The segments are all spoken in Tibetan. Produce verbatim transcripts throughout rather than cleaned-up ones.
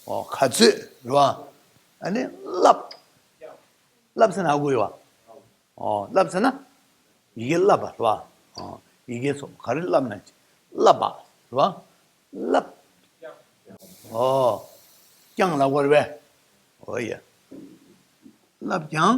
ཨོ། ག་ཚོད་རེད་བ། ཨ་ནི་བསླབ། བསླབ་ཟེར་ན་ཧ་གོ་ཡོད་བ། ཨོ། བསླབ་ཟེར་ན་ཡི་གེ་བསླབ་པ་རེད་བ། ཨོ། ཡི་གེ་སོགས་ག་རེ་བསླབ་ན་བསླབ་པ་རེད་བ། བསླབ། ཨོ། ཀྱང་ལབ་དགོས་རེད་པས། ཨོ་ཡ། བསླབ་ཀྱང་།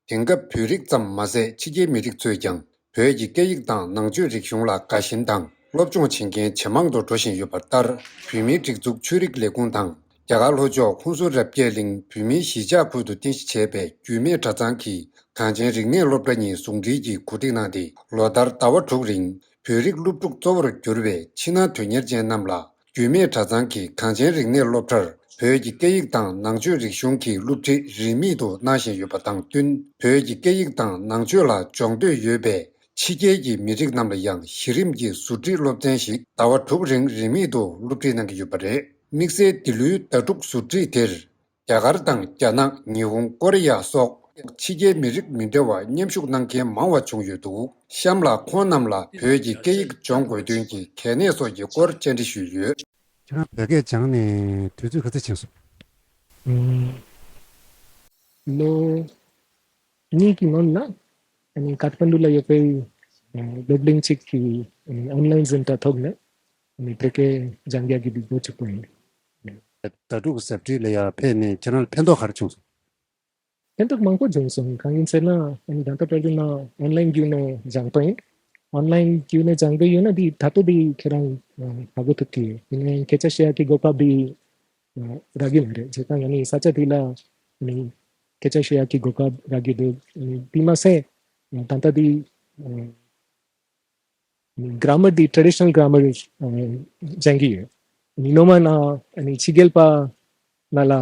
དེང་སྐབས་བོད་རིགས་ཙམ་མ་ཟད་ཕྱི་རྒྱལ་མི་རིགས་ཚོས་ཀྱང་བོད་ཀྱི་སྐད་ཡིག་དང་ནང་ཆོས་རིག་གཞུང་ལ་དགའ་ཞེན་དང་སློབ་སྦྱོང་བྱེད་མཁན་ཇེ་མང་དུ་འགྲོ་བཞིན་ཡོད་པ་ལྟར། བོད་མིའི་སྒྲིག་འཛུགས་ཆོས་རིག་ལས་ཁུངས་དང་རྒྱ་གར་ལྷོ་ཕྱོགས་ཧུན་སུར་རབ་རྒྱས་གླིང་བོད་མིའི་གཞིས་ཆགས་ཁུལ་དུ་རྟེན་གཞི་བྱས་པའི་རྒྱུད་སྨད་གྲྭ་ཚང་གི་གངས་ཅན་རིག་གནས་སློབ་གྲྭ་གཉིས་ཟུང་འབྲེལ་གྱིས་གོ་སྒྲིག་གནང་སྟེ། ལོ་ལྟར་ཟླ་བ་དྲུག་རིང་བོད་རིགས་སློབ་ཕྲུག་གཙོ་བོར་གྱུར་པའི་ཕྱི་ནང་དོན་གཉེར་ཅན་རྣམས་ལ། རྒྱུད་སྨད་གྲྭ་ཚང་གི་གངས་ཅན་རིག་གནས་སློབ་གྲྭར་བོད་ཀྱི་སྐད་ཡིག་དང་ནང་ཆོས་རིག་གཞུང་གི་སློབ་ཁྲིད་རིན་མེད་དུ་གནང་བཞིན་ཡོད་པ་དང་བསྟུན། བོད་ཀྱི་སྐད་ཡིག་དང་ནང་ཆོས་ལ་སྦྱོང་འདོད་ཡོད་པའི་ཕྱི་རྒྱལ་གྱི་མི་རིགས་རྣམས་ལ་ཡང་གཞི་རིམ་གྱི་ཟུར་ཁྲིད་སློབ་ཚན་ཞིག་ཟླ་བ་དྲུག་རིང་རིན་མེད་དུ་སློབ་ཁྲིད་གནང་གི་ཡོད་པ་རེད། དམིགས་བསལ་འདི་ལོའི་ཟླ་དྲུག་ཟུར་ཁྲིད་དེར། རྒྱ་གར་དང་རྒྱ་ནག་ཉི་ཧོང་ཀོ་རི་ཡ་སོགས་ཕྱི་རྒྱལ་མི་རིགས་མི་འདྲ་བ་མཉམ་ཞུགས་གནང་མཁན་མང་བ་བྱུང་ཡོད་འདུག་གཤམ་ལ་ཁོང་རྣམས་ལ་བོད་ཀྱི་སྐད་ཡིག་སྦྱོང་དགོས་དོན་གྱི་གལ་གནད་སོགས་ཀྱི་སྐོར་བཅར་འདྲི་ཞུས་ཡོད། ཁྱེད་རང་བོད་སྐད་སྦྱངས་ནས་དུས་ཚོད་ག་ཚོད་ཕྱིན་སོང་། ཨུམ། ལོ་གཉིས་ཀྱི་སྔོན་ལ་ཨ་ནི་ཀ་ཐ་མན་ཌུ་ལ་ཡོད་པའི་ཨ་སློབ་གླིང་གཅིག་གི་ཨ་ནི་ཨོན་ལའིན་འཛིན་གྲྭ་ཐོག་ནས་ཨ་ནི་བོད་སྐད་སྦྱང་རྒྱག་གི་འདི་འགོ་ཚུགས་པ་ཡིན། ཟླ་དྲུག་གི་ཟབ་ཁྲིད་ལ་ཡང་ཕེབས་ནས་ཁྱེད་རང་ལ་ཕན་ཐོགས་ག་རེ་བྱུང་སོང་། ཕན་ཐོགས་མང་པོ་བྱུང་སོང་། གང་ཡིན་ཟེར་ན་ཨ་ནི་ད་ལྟ་བལྟས་ན་ཨོན་ལའིན་བརྒྱུད་ནས་སྦྱངས་པ་ཡིན། ཨོན་ལའིན་བརྒྱུད་ནས་སྦྱངས་པ་ཡིན་ན་འདི་ད་ལྟ་འདི་ཁྱེད་རང་ཧ་གོ་ཐུབ་ཀྱི་ཡིན། ཡིན་ནའི་སྐད་ཆ་བཤད་ཡག་གི་གོ་སྐབས་འདི་རག་གི་མ་རེད། བྱས་ཙང་ཨ་ནི་ས་ཆ་འདི་ལ་ཨ་ནི་སྐད་ཆ་བཤད་ཡག་གི་གོ་སྐབས་རག་གི་འདུག་ཨ་ནི་འདི་མ་ཟད་ད་ལྟ་འདི་གྷ་ར་མར་འདི་ཊེ་ཌི་ཤ་ནལ་གྷ་ར་མར་སྦྱང་གི་ཡོད། ཉི་མ་ན་ཨ་ནི་ཕྱི་རྒྱལ་པ་ང་ལ་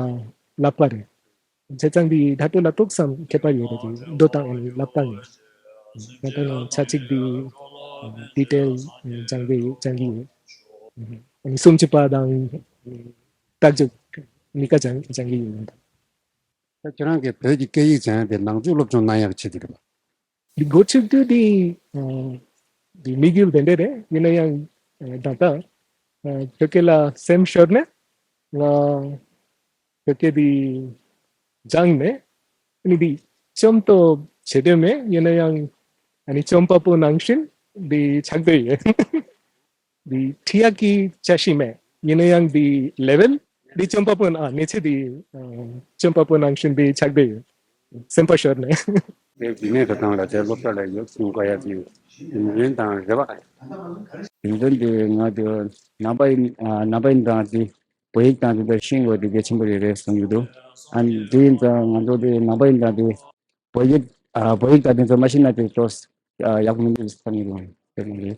ལབ་པ་རེད། བྱས་ཙང་འདི་ད་ལྟ་ལ་ཏོག་ཙམ་ཁྱད་པར་ཡོད་རེད། འདི་འགྲོ་སྟངས་ཨ་ནི་ལབ་སྟངས་ཡོད། ད་ལྟ་ན་ཆ་གཅིག་འདི་ཌི་ཊེལ་སྦྱང་གི་སྦྱང་གི་ཡོད། ཨ་ནི་སུམ་ཅུ་པ་དང་རྟགས་འཇུག་གཉིས་ཀ་སྦྱང་སྦྱང་གི་ཡོད། ད་ཁྱེད་རང་གིས་བོད་ཀྱི་སྐད་ཡིག་སྦྱང་ཡག་དེ་ནང་ཆོས་སློབ་སྦྱོང་གནང་ཡག་ཆེད་དུ་རེད་པ། འདི་འགོ་ཚུགས་དུས་འདི་ཨ་འདི་དམིགས་ཡུལ་དེ་འདྲ་རེད། ཡིན་ན་ཡང་ཨ་ད་ལྟ་ཨ་བོད་སྐད་ལ་སེམས་ཤོར་ནས་ང་བོད་སྐད་འདི་སྦྱངས་ནས་ཨ་ནི་འདི་ཅུང་ཏོག་བྱེད་འདོད་མེད། ཡིན་ན་ཡང་ཨ་ནི་ཅུང་པ་པོ་ནང་བཞིན་འདི་ཆགས་བསྡད་ཡོད། འདི་ཁྲིད་ཡག་གི་བྱ་ཞིག་མེད། ཡིན་ན་ཡང་འདི་ལེ་ཝལ་འདི་ཅུང་པ་པོ་ཨ་གནས་ཚད་འདི་ཨ་ཅུང་པ་པོ་ནང་བཞིན་འདི་ཆགས་བསྡད་ཡོད། སེམས་པ་ཤོར་ནས། དེ་རྒྱུད་སྨད་གྲྭ་ཚང་ལ་དེ་སློབ་གྲྭ་ལ་ཡོད་སོང་དགོས་ཡག་གི་ཡོན་ཏན་དང་རེ་བ། ཡོན་ཏན་དེ་ང་དེ་ནང་པ་ཡིན། ཨ་ནང་པ་ཡིན་ཙང་དེ་བོད་ཡིག་དང་དེ་ཚོ་ཤེས་དགོས་དེ་གལ་ཆེན་པོ་རེད་རེད་བསམ་གྱི་འདུག་ཨ་དེ་ཡིན་ཙང་ང་ཚོ་དེ་ནང་པ་ཡིན་ཙང་དེ་བོད་ཡིག་ཨ་བོད་ཡིག་དང་དེ་ཚོ་མ་ཤེས་ན་དེ་ཏོག་ཙམ་ཡག་པོ་མི་འདུག་བསམ་གྱི་འདུག་དེ་མ་རེད།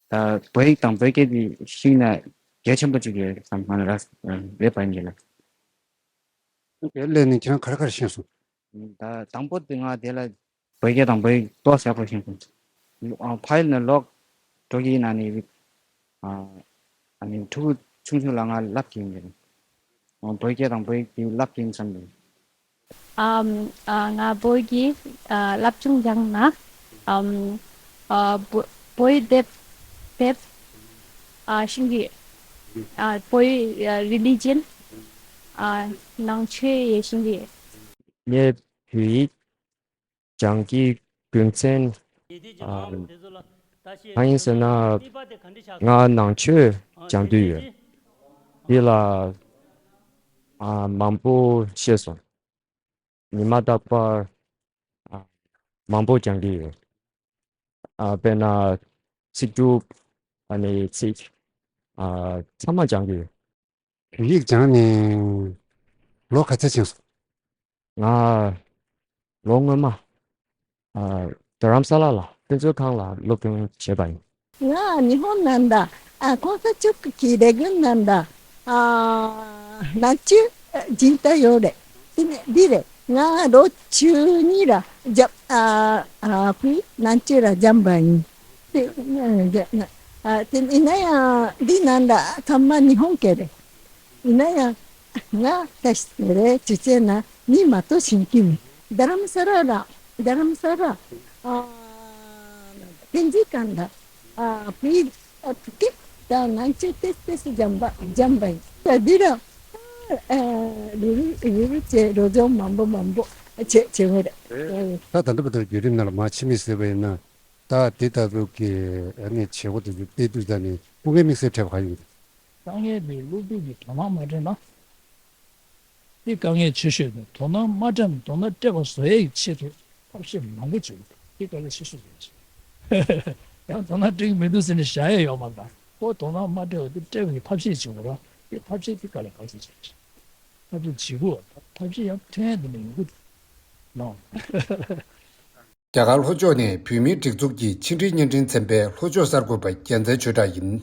ད་བོད་ཡིག་དང་བོད་སྐད་དེ་ཤེས་ན་གལ་ཆེན་པོ་ཅིག་རེད་བསམ་ང་ལ་རེད་པ་ཡིན་གྱི་ལ། དེ་སླེབས་ནས་ཁྱེད་རང་ག་རེ་ག་རེ་ཤེས་སོང་། ད་དང་པོ་དེ་ང་དེ་ལ་བོད་སྐད་དང་བོད་ཡིག་ཏོག་ཙམ་ཡག་པོ་ཤེས་སོང་། ཨ་ཕ་ཡུལ་ནས་ལོག་འགྲོ་གི་ཡིན་ན་ནི་ཨ་ཨ་ནི་ཕྲུ་གུ་ཆུང་ཆུང་ལ་ང་བསླབ་ཀྱི་ཡིན་གྱི་རེད། ཨ་བོད་སྐད་དང་བོད་ཡིག་དེ་བསླབ་ཀྱི་ཡིན་བསམ་གྱི་རེད། ཨམ། ཨ་ང་བོད་ཀྱི་ཨ་སློབ་སྦྱོང་སྦྱངས་ན། ཨམ། ཨ་བོད་བོད་ཡིག་དེབ་དེབ་ཨ་ཤེས་ཀྱི། ཨ་བོད་ཡིག་ཨ་རི་ལི་ཇན། ཨ་ནང་ཆོས་ཡང་ཤེས་ཀྱི། ངས་བོད་ཡིག་སྦྱང་གི་རྒྱུ་མཚན་ཨ་གང་ཡིན་ཟེར་ན་ང་ནང་ཆོས་སྦྱང་འདོད་ཡོད། འདི་ལ་ཨ་མང་པོ་ཤེས་སོང་། ཉི་མ་རྟག་པར་ཨ་མང་པོ་སྦྱང་གི་ཡོད། ཨ་དཔེར་ན་ཚིག་གྲུབ། ཨ་ནི་ཚིག་ཨ་ཚང་མ་སྦྱང་གི་ཡོད། བོད་ཡིག་སྦྱངས་ནས་ལོ་ག་ཚོད་ཕྱིན་སོང་། ང་ལོ་སྔོན་མ་ཨ་རྡ་རམ་ས་ལ་ལ་དཔེ་མཛོད་ཁང་ལ་སློབ་སྦྱོང་བྱས་པ་ཡིན། ང་ཉི་ཧོང་ནང་ད་ཨ་གོང་ས་མཆོག་གི་ལས་འགུལ་ནང་ད་ཨ་ནང་ཆོས་སྦྱིན་བཏང་ཡོད་རེད། དེ་ནས་འདི་རེད། ང་ལོ་བཅུ་གཉིས་ར་འཇབ་ཨ་ཨ་ཕི་ནང་ཆོས་ར་འཇམ་པ་ཡིན། དེ་ཨ་དེ་ཡིན་ན་ཡང་འདི་ནང་ད་ཚང་མ་ཉི་ཧོང་སྐད་རེད། ཡིན་ན་ཡང་ང་ད་རེད་ཅི་བྱས་ན་མི་མ་གཏོགས་ཤེས་ཀྱི་མེད། རྡ་རམ་ས་ལ་ར་རྡ་རམ་ས་ལ་ཨ་བསྟན་འཛིན་ཁང་ལ་ཨ་བོད་ཨ་ཕྲུ་གུ་ ད་ང་ཚོས་ཏེས་ཏེས་འཇམ་པ་འཇམ་པ་ཡིན། ད་འདི་ར་ཨ་རུ་རུ་རུ་རུ་བྱས་རོ་ཚོང་མང་པོ་མང་པོ་བྱས་བྱས་པ་རེད། ད་ད་ལྟ་བར་དུ་བརྒྱུད་རིམ་ནང་ལ་མ་ཕྱི་མིག་ཟེར་བ་ཡིན་ན། ད་དེ་ལྟ་བུ་གི་ཨ་ནི་བྱེད་སྒོ་དེ་ཚོ་སྤེལ་དུས་ད་ནི་སྐུ་ངལ་དམིགས་བསལ་འཕྲད་པ་ག་ཡོད་རེད། དཀའ་ངལ་དེ་སློབ་ཕྲུག་གིས་དོ་སྣང་མ་སྤྲད་ན། དེ་དཀའ་ངལ་ཆེ་ཤོས་དང་། དོ་སྣང་མ་སྤྲད་ན་དོ་སྣང་སྤྲད་པ་བཟོ་ཡས་ཀྱི་ཆེད་དུ་ཐབས་ཤེས་མང་པོ་བྱེད་དགོས། དེ་དཀའ་ངལ་ཆེ་ཤོས་རེད། ཡང་དོ་སྣང་སྤྲད་ཀྱི་མི་འདུག་ཟེར་ནས་བཞག་ཡས་ཡོད་མ་རེད། ཁོ་དོ་སྣང་མ་སྤྲད་པ་དེ་སྤྲད་པའི་ཐབས་ཤེས་བྱེད་དགོས་ར། དེ་ཐབས་ཤེས་དེ་དཀའ་ལས་ཁག་ཆེ་ཆེ་རེད། ཐབས་ཤེས་བྱེད་དགོས། ཐབས་ཤེས་ཡང་ཐོན་ཡས་དེ་ནས་ཡོང་གི་འདུག་ནོ། རྒྱ་གར་ལྷོ་ཕྱོགས་ནས་བོད་མིའི་སྒྲིག་འཛུགས་ཀྱི་ཕྱི་འབྲེལ་བརྙན་འཕྲིན་ཚན་པའི་ལྷོ་ཕྱོགས་གསར་འགོད་པ་རྒྱལ་མཚན་ཆོས་གྲགས་ཡིན།